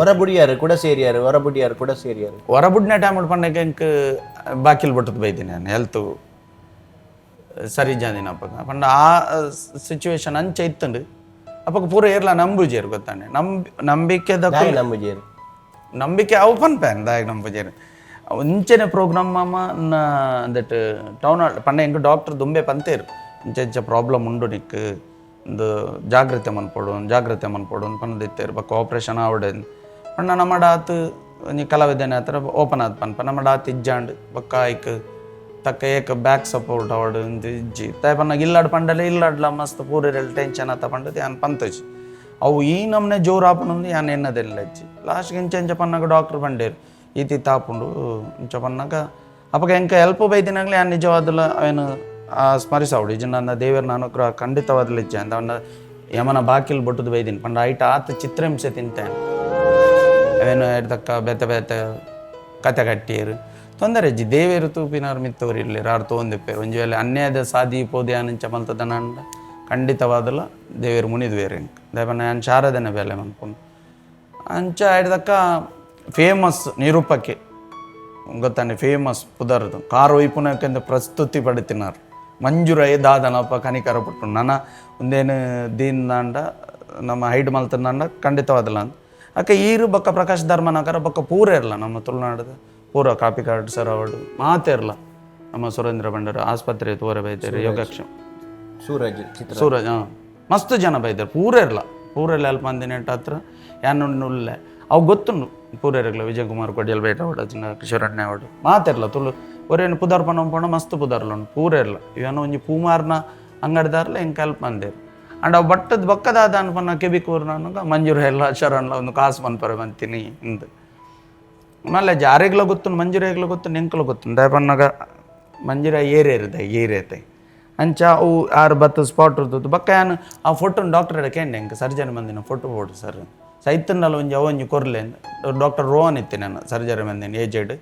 ಒರ ಬುಡಿಯಾರು ಕೂಡ ಸೇರಿಯಾರು, ಒರ ಬುಡಿಯಾರು ಕೂಡ ಸೇರಿಯಾರು. ಹೊರ ಬುಡ್ನ ಟೈಮ್ ಪಂಡಕ್ಕೆ ಎಂಕ್ ಬಾಕಿಲ್ ಬೊಟ್ಟದ ಬೈದಿನಿ ನಾನು, ಹೆಲ್ತ್ ಸರಿ ಜಾದಿನ ಅಪ್ಪಗ. ಪಂಡ ಆ ಸಿಚುವೇಶನ್ ಅಂಚ ಇತ್ತಂಡು. ಅಪ್ಪಗ ಪೂರ ಏರ್ಲ ನಂಬುಜೇರು ಗೊತ್ತಾನೆ, ನಂಬಿಕೆದ ದಾಯ ನಂಬುಜೇರು? ನಂಬಿಕೆ ಅವು ಪನ್ಪೇನ್ ದಾಯಗ್ ನಂಬುಜೇರು. ಒಂಚೆನೆ ಪ್ರೋಗ್ರಾಮ್ ಮಾಮ ಅಂದಟ್ ಟೌನ್ ಹಾಲ್ ಪಂಡ ಎಂಕ್ ಡಾಕ್ಟರ್ ದುಂಬೆ ಪಂತೇರು, ಇಂಚ ಇಂಚ ಪ್ರಾಬ್ಲಮ್ ಉಂಡು ನಿಕ್, ಒಂದು ಜಾಗ್ರತೆ ಮನ್ಪೊಡು, ಜಾಗ್ರತೆ ಮನ್ಪೊಡು ಅಂದ್ ಪಂದಿತ್ತೇರು. ಬೊಕ್ಕ ಆಪ್ರೇಷನ್ ಆವಡೆ ಪಂಡ ನಮ್ಮಡ ಆತು ಒಂಜಿ ಕಲಾವಿದನೆ ಆತರ ಓಪನ್ ಆತ್ ಪನ್ಪ ನಮ್ಮಡ ಆತ್ ಇಜ್ಜಾಂಡ್. ಬೊಕ್ಕ ಐಕ್ ತಕ್ಕ ಏಕ ಬ್ಯಾಕ್ ಸಪೋರ್ಟ್ ಅವಡು ಇಂದು ಇಜ್ಜಿ ತಾಯ್ ಪನ್ನಾಗ ಇಲ್ಲಾಡ್ ಪಂಡಲೆ ಇಲ್ಲಾಡ್ಲ ಮಸ್ತ್ ಪೂರೆಲ್ ಟೆನ್ಷನ್ ಆತ ಪಂಡದು ಯಾನ್ ಪಂತಜಿ. ಅವು ಈ ನಮ್ನೆ ಜೋರು ಆಪುನಂದು ಯಾನ್ ಎನ್ನದೆಲ್ಲ ಇಜ್ಜಿ. ಲಾಸ್ಟ್ಗೆ ಇಂಚ ಇಂಚ ಪನ್ನಾಗ ಡಾಕ್ಟರ್ ಪಂಡೇರು, ಈತಿ ಆಪುಂಡು ಇಂಚ ಪನ್ನಾಗ ಅಪಗ ಎಂಕ ಎಲ್ಪ ಬೈದಿನಾಗ್ಲೆ ಯಾನ್ ನಿಜವಾದಲ ಅವೇನು ಸ್ಮರಿಸಾವಡು. ಇಜ್ಜಿ ನನ್ನ ದೇವರ ಅನುಗ್ರಹ ಖಂಡಿತವಾದಲ ಇಜ್ಜಿ ಅಂದ ಅವನ ಯಮನ ಬಾಕಿಲ್ ಬೊಟ್ಟುದು ಬೈದಿನಿ. ಪಂಡ ಐಟ ಆತ ಚಿತ್ರಹಿಂಸೆ ತಿಂತೇನೆ. ಅವೇನು ತಕ್ಕ ಬೇತೆ ಬೇತೆ ಕತೆ ಕಟ್ಟಿಯರು, ತೊಂದರೆ ಇಜ್ಜಿ. ದೇವೇರು ತೂಪಿನಾರು ಮಿತ್ತವರು ಇಲ್ಲಿ ರಾರು ತೋಂದಿಪ್ಪೇರು. ಒಂಜಿ ವೇಳೆ ಅನ್ಯಾಯದ ಸಾದಿ ಪೋದೆ ಅಂಚ ಮಲ್ತದನಂಡ ಖಂಡಿತವಾದಲ ದೇವೇರು ಮುನಿದು ಬೇರೆ ಎಂಕ್ ದೇವನ ಯಾನ್ ಶಾರದನೆ ಬೇಲೆ ಮನ್ಪುಂಡು. ಅಂಚ ಐಡ್ದಕ್ಕ ಫೇಮಸ್ ನಿರೂಪಕ್ಕೆ ಗೊತ್ತಾನೆ, ಫೇಮಸ್ ಪುದರ್ದು ಕಾರ್ ಒಯ್ಪುನಕ್ಕೆಂದು ಪ್ರಸ್ತುತಿ ಪಡಿತಿನಾರು ಮಂಜುರೈ ದಾದನಪ್ಪ ಕನಿಕರ ಪುಟ್ಟು ನನ ಒಂದೇನು ದೀನ್ ದಾಂಡ ನಮ್ಮ ಹೈಡ್ ಮಲ್ತಂದಾಂಡ ಖಂಡಿತವಾದಲ್ಲ ಅಂತ. ಅಕ್ಕ ಈರು ಬೊಕ್ಕ ಪ್ರಕಾಶ್ ಧರ್ಮನಗರ ಬೊಕ್ಕ ಪೂರ ಇರಲ್ಲ ನಮ್ಮ ತುಳುನಾಡದ ಪೂರ ಕಾಪಿಕಾಡ್ ಸರ್ ಅವಡು ಮಾತಿರಲ್ಲ. ನಮ್ಮ ಸುರೇಂದ್ರ ಭಂಡಾರ ಆಸ್ಪತ್ರೆ ತೋರ ಬೈತಾರೆ ಯೋಗಕ್ಷೇಮ. ಸೂರಜ್ ಚಿತ್ರ. ಸೂರಜ್, ಹಾಂ, ಮಸ್ತ್ ಜನ ಬೈತಾರೆ ಪೂರ ಇರಲ್ಲ. ಪೂರ ಎಲ್ಲ ಹೆಲ್ಪ್ ಮಂದಿನ ಹತ್ರ ಯಾನು ಉಲ್ಲೆ ಅವು ಗೊತ್ತುಂಡು ಪೂರ ಇರಲ್ಲ. ವಿಜಯ್ ಕುಮಾರ್ ಕೊಡಿಯಲ್ ಬೇಟ ಅವಡು, ಚಿನ್ನ ಕಿಶೋರಣ್ಣೆ ಅವಡು ಮಾತಿರಲ್ಲ. ತುಳು ಒರೇನು ಪುದರ್ ಪನ ಪೋಣ ಮಸ್ತ್ ಪುದರ್ಲ ಉಂಡು ಪೂರ ಇರಲ್ಲ. ಇವನು ಒಂಜಿ ಪೂಮಾರ್ನ ಅಂಗಡಿದಾರ್ಲ ಎಂಕ್ ಹೆಲ್ಪ್ ಮಂದೇರು. ಅಂಡ್ ಅವು ಬಟ್ಟದ ಬೊಕ್ಕದಾದ ಅನ್ಪನ್ನ ಕೆಬಿ ಕೂರ್ ನನಗ ಮಂಜೂರು ಎಲ್ಲ ಶರಣ್ಲ ಒಂದು ಕಾಸು ಮನ್ಪರೆ ಮಂತೀನಿ ಇಂದು ಮಲ್ಲ ಜಾರಿಗ್ಲ ಗೊತ್ತುಂಡು, ಮಂಜೂರಿಗ್ಲ ಗೊತ್ತುಂಡು, ಎಂಕಲ ಗೊತ್ತುಂಡು. ದಾಯ ಪನ್ನಗ ಮಂಜೂರ ಏರೇರುದ ಏರೇತೆ ಅಂಚ ಅವು ಆರು ಬತ್ತ ಸ್ಪಾಟ್ ಇರ್ತದೆ. ಬೊಕ್ಕ ಯಾನ್ ಆ ಫೋಟೋ ಡಾಕ್ಟರ್ ಕೇಂಡೆ, ಎಂಕ್ ಸರ್ಜರಿ ಮಂದಿನ ಫೋಟೋ ಬೋಡು ಸರ್, ಸೈತಂಡಲ ಒಂಜಿ ಅವು ಒಂಜಿ ಕೊರ್ಲೆ. ಡಾಕ್ಟರ್ ರೋಹನ್ ಇತ್ತೆ ನಾನು ಸರ್ಜರಿ ಮಂದಿನ ಏಜೆಡ್.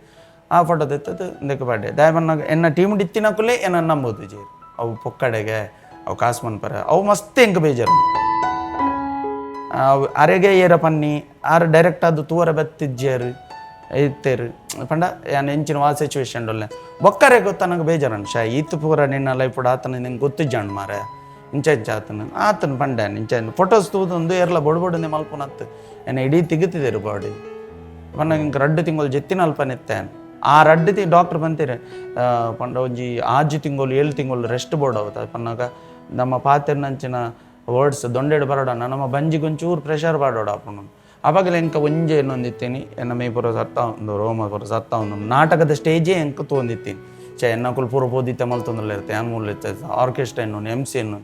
ಆ ಫೋಟೋ ತೆತ್ತದು ಇಂದಕ್ಕೆ ಪಾಡ್ಡೆ. ದಾಯ ಪನ್ನಗ ಎನ್ನ ಟೀಮ್ ಇತ್ತಿನಕುಲೇ ಎನ್ನ ನಂಬೋದು ಜೇರು. ಅವು ಪೊಕ್ಕಡೆಗೆ ಅವು ಕಾಸು ಮನ್ಪರೆ ಅವು ಮಸ್ತ್ ಎಂಕ್ ಬೇಜಾರು. ಅವು ಅರೆಗೆ ಏರ ಪನ್ನಿ ಆರು ಡೈರೆಕ್ಟ್ ಅದು ತೂವರ ಬತ್ತಿಜ್ಜೇರು ಇತ್ತೇರು. ಪಂಡ ಯಾನ್ ಎಂಚಿನ ವಾ ಸಿಚುವೇಶನ್ ಡೊಲ್ಲೆ ಬೊಕ್ಕರೆ ಗೊತ್ತ ನಂಗೆ ಬೇಜಾರನ್ ಶಾ ಈತ್ ಪೂರ ನಿನ್ನ ಲೈಫ್ ಆತನ ನಿಂಗೆ ಗೊತ್ತಿಜ್ಜಾಂಡ್ ಮಾರೆ. ಇಂಚ ಇಂಚ ಆತನ ಆತನ ಪಂಡೆ ಇಂಚ ಫೋಟೋಸ್ ತೂದೊಂದು ಏರ್ಲ ಬೊಡು ಬೊಡುಂದೆ ಮಲ್ಪುನತ್ತು ಎನ್ನ ಇಡೀ ತಿಗುತ್ತಿದ್ದೇರು ಬಾಡಿ. ಪಂಡ ಇಂಕ್ ರಡ್ಡು ತಿಂಗಳು ಜೆತ್ತಿನ ಅಲ್ಪ ನಿತ್ತೇನ್. ಆ ರಡ್ಡು ತಿ ಡಾಕ್ಟರ್ ಬಂತೀರಿ ಪಂಡ ಒಂಜಿ ಆಜಿ ತಿಂಗಳು ಏಳು ತಿಂಗಳು ರೆಸ್ಟ್ ಬೋರ್ಡ್ ಆವತ್ತ ಪನ್ನಾಗ ನಮ್ಮ ಪಾತೆರ್ನಂಚಿನ ವರ್ಡ್ಸ್ ದೊಂಡೆಡ್ ಬರೋಡಣ ನಮ್ಮ ಬಂಜಿಗೆ ಒಂಚೂರು ಪ್ರೆಷರ್ ಪಾಡೋಡ ಅಪ್ಪನು. ಅವಾಗಲೇ ಎಂಕ ಒಂಜೆ ಏನೊಂದಿತ್ತೀನಿ, ಎನ್ನ ಮೈ ಪೂರ ಸತ್ತ ಒಂದು ರೋಮ ಪೂರ ಸತ್ತ ಒಂದು ನಾಟಕದ ಸ್ಟೇಜೇ ಎಂಕ ತೋಂದಿತ್ತೀನಿ. ಚೆ ಎನ್ನಕುಲು ಪೂರ ಪೋದಿತ್ತೆ ಮಲ್ತೊಂದುಲ್ಲ ಇರುತ್ತೆ ಯಾನ್ ಮೂಲ ಇತ್ತೆ ಆರ್ಕೆಸ್ಟ್ರಾ ಎನ್ನು ಎಮ್ ಸಿ ಎನ್ನು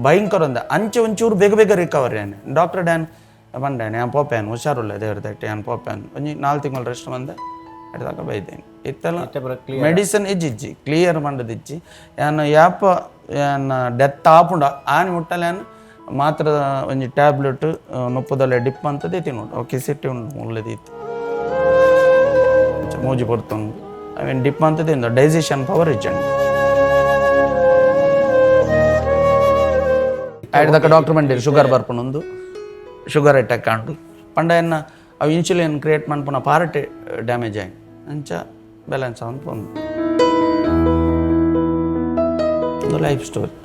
ಭಯಂಕರ ಒಂದ ಅಂಚೆ ಒಂಚೂರು ಬೇಗ ಬೇಗ ರಿಕವರಿ ಆನೆ. ಡಾಕ್ಟರ್ ಡ್ಯಾನ್ ಪಂಡೇನೆ, ಯಾನ್ ಪೋಪೇನ್ ಹುಷಾರುಲ್ಲ ದೇವ್ರ ದಟ್ಟಿ ಯಾನ್ ಪೋಪೇನ್ ಒಂಜಿ 4 ತಿಂಗಳು ರೆಸ್ಟ್ ಬಂದೆ ಎಡ್ದಾಗ ಬೈದೇನೆ ಇತ್ತೆಲ್ಲ. ಮೆಡಿಸಿನ್ ಇಜ್ಜಿ ಇಜ್ಜಿ ಕ್ಲಿಯರ್ ಮಂಡದಿಜ್ಜಿ. ಯಾನ್ ಯಾಪ ಯಾನ್ ಡೆತ್ ಆಪುಂಡ ಆನಿ ಮುಟ್ಟಲೆ ಯಾನ್ ಮಾತ್ರ ಒಂಜಿ ಟ್ಯಾಬ್ಲೆಟ್ ನುಪ್ಪುದಲ್ಲೇ ಡಿಪ್ ಅಂತದೇ ತಿನ್ನೋಡು. ಓಕೆ ಸಿಟ್ಟಿ ಉಂಡು ಮುಳ್ಳೆದೀತು ಮೂಜಿ ಪೊರ್ತುಂಡು ಅವೇನು ಡಿಪ್ ಅಂತದೇ ಡೈಜೆಷನ್ ಪವರ್ ಇಜ್ಜಂಡು. ಆಯ್ದಕ್ಕ ಡಾಕ್ಟರ್ ಮಂಡೇರಿ ಶುಗರ್ ಬರ್ಪುನೊಂದು ಶುಗರ್ ಅಟ್ಯಾಕ್ ಆಂಡು. ಪಂಡ ಎನ್ನ ಅವು ಇನ್ಸುಲಿನ್ ಕ್ರಿಯೇಟ್ ಮನ್ಪುನ ಪಾರ್ಟ್ ಡ್ಯಾಮೇಜ್ ಆಯ್ ಅಂಚ ಬ್ಯಾಲೆನ್ಸ್ ಆವೊಂದು ಪೋಂಡು. Life story.